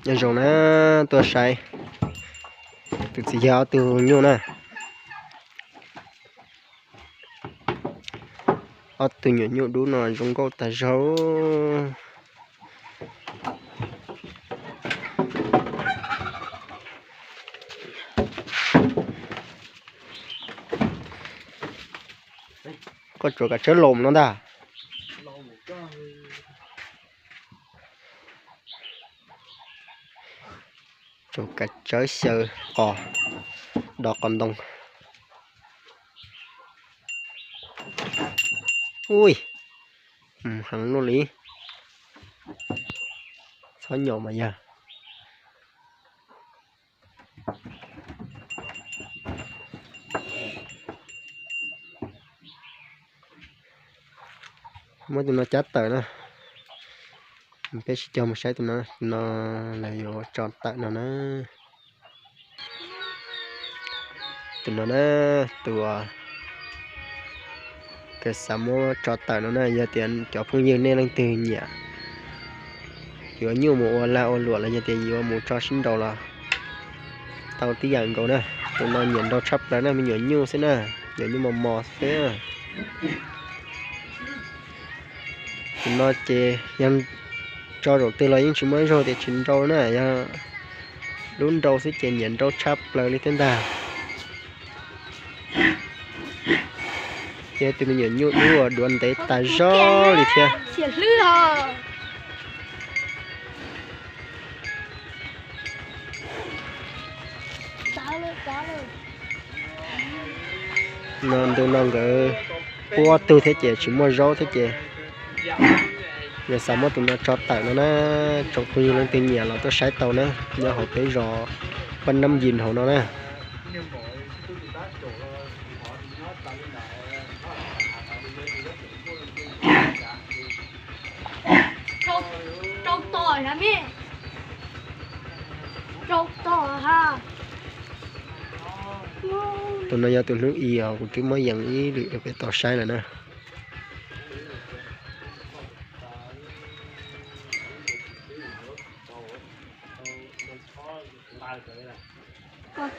Nyob zoo na, tuaj saib tus txiv yawg ob tug nyuj na. Ob tug nyuam nyuj dub no zoo nkauj tas zog. Koj tsuav kav tsawb los no ntag. Tsuav kav tsawb xyaw qos, do qos ntoo. Ui, heev luaj li. Txhob nyom mas yog. Muab tus no cab tawm na. Peb sib cog mus saib tus no, tus no lawv yuav tso tawm no na. Tus no na, tus uas kawg xav muab tso tawm no na, yog tias cov phooj ywg nej leej twg nyiam yuav nyuj mus ua lag ua luam los yog tias yuav mus tso sib nraus los tau tib yam nkaus na. Tus no nyiam nrau tshaj plaws na, me nyuam nyuj xwb na, nyuam nyuj mos mos xwb. Tus no ces yog tso zaum twg los yeej tsis muaj ib zaug tias tsis nrau na, yog lub nrau xwb ces nyiam nrau tshaj plaws li thiab ntag. Ces tus me nyuam nyuj dub uas duav ntev tas zog li thiab. No ntu no nkawd pub ob tug thiab ces tsis muaj zaub thiab ces nkawd xav muab tus no tso tawm no na. Tsoom phooj ywg leej twg nyiam los tuaj saib tau na, nyob hauv peb zos Paj Nab Yis hauv no na. Tus no yog tus hnub ib os, kuv twb muab yees ib lwm rau peb tau saib lawm na.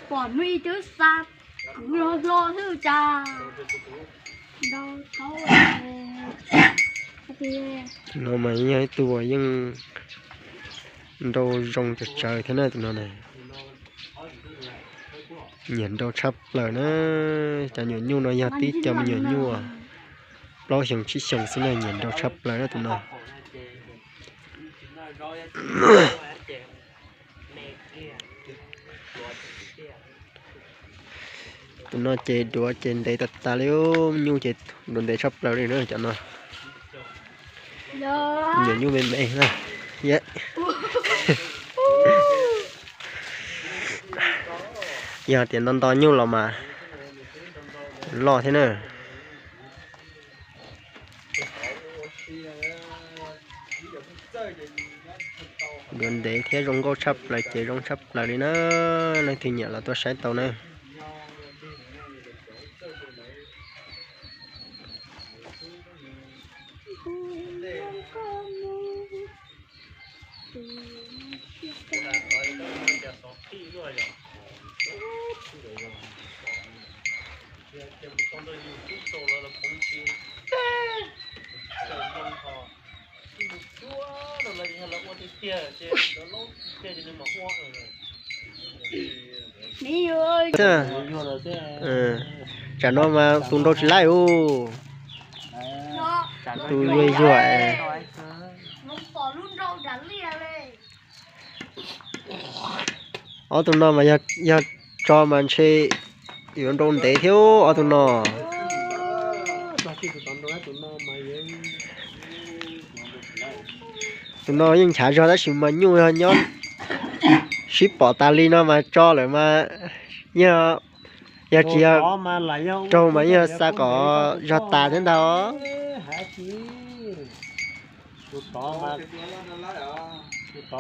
Pom hnub ib twb xa kwv hlo hlo xwb cas. No mas yog ib tug uas yeej nrau zoo tsawv tsawv thiab na tus no na. Nyiam nrau tshaj plaws na. Cov nyuam nyuj no yog tib co me nyuam nyuj plaub xyoos tsib xyoos xwb na, nyiam nrau tshaj plaws na tus no. Tus no ces duav ces ntev tas tas li, nyuj ces duav ntev tshaj plaws li na cov no. Nyuam nyuj me me na. Yog tias nto nto nyuj los mas loj thiab na. Duav ntev thiab zoo nkauj tshaj plaws ces zoo tshaj plaws li na. Leej twg nyiam los tuaj saib tau na. Tsam no mas tus nrau tsis laij us. Tus yuag yuag. Ob tug no mas yog tso mas ntshe yuav nrau ntev thiab ob tug no. Tus no yeej nchav zog tab sis mas nyuj yog nyob sib pom tas li no mas tso lawm mas yog, yog tsis yog raug mas yeej xa kom zog tas thiab ntag. Tus tod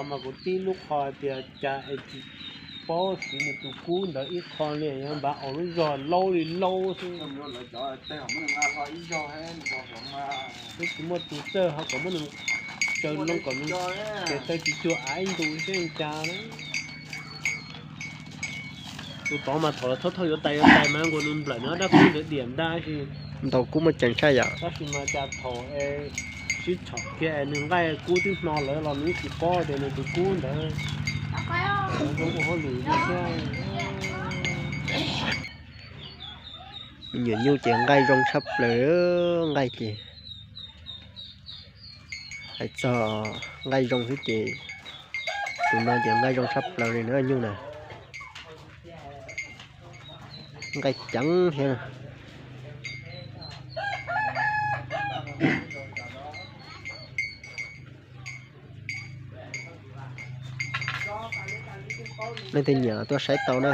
mas kuv tib lub qho tias cas es tsis paub siv nws tus kub ntawd ib qho li, yog npaj aus lub zog laub li laub xwb. Twb tsis muaj tus txawj ho kom muab nws Tsaws loo kom ces tawg tsis cuag av ib ntus xwb cas. Tus tod mas thaum thauj thauj yuav tais yuav tais mas nkaus nws nplawm nws ob rab kub ntawd diam nrab si. Ntaus kub muaj ceem tshaj yom. Tab sis mas cas thaum es sib tshom kiag es nws nqaij kub twb hno lawm los nws tsis paub tias nws tus kub ntawd ua hauj lwm no thiab. Me nyuam nyuj ces nqaij zoo tshaj plaws, nqaij ces hais txog nqaij zoo xwb ces tus no ces nqaij zoo tshaj plaws li na nyuj na. Nqaij ceev thiab. Leej twg nyiam los tuaj saib tau na.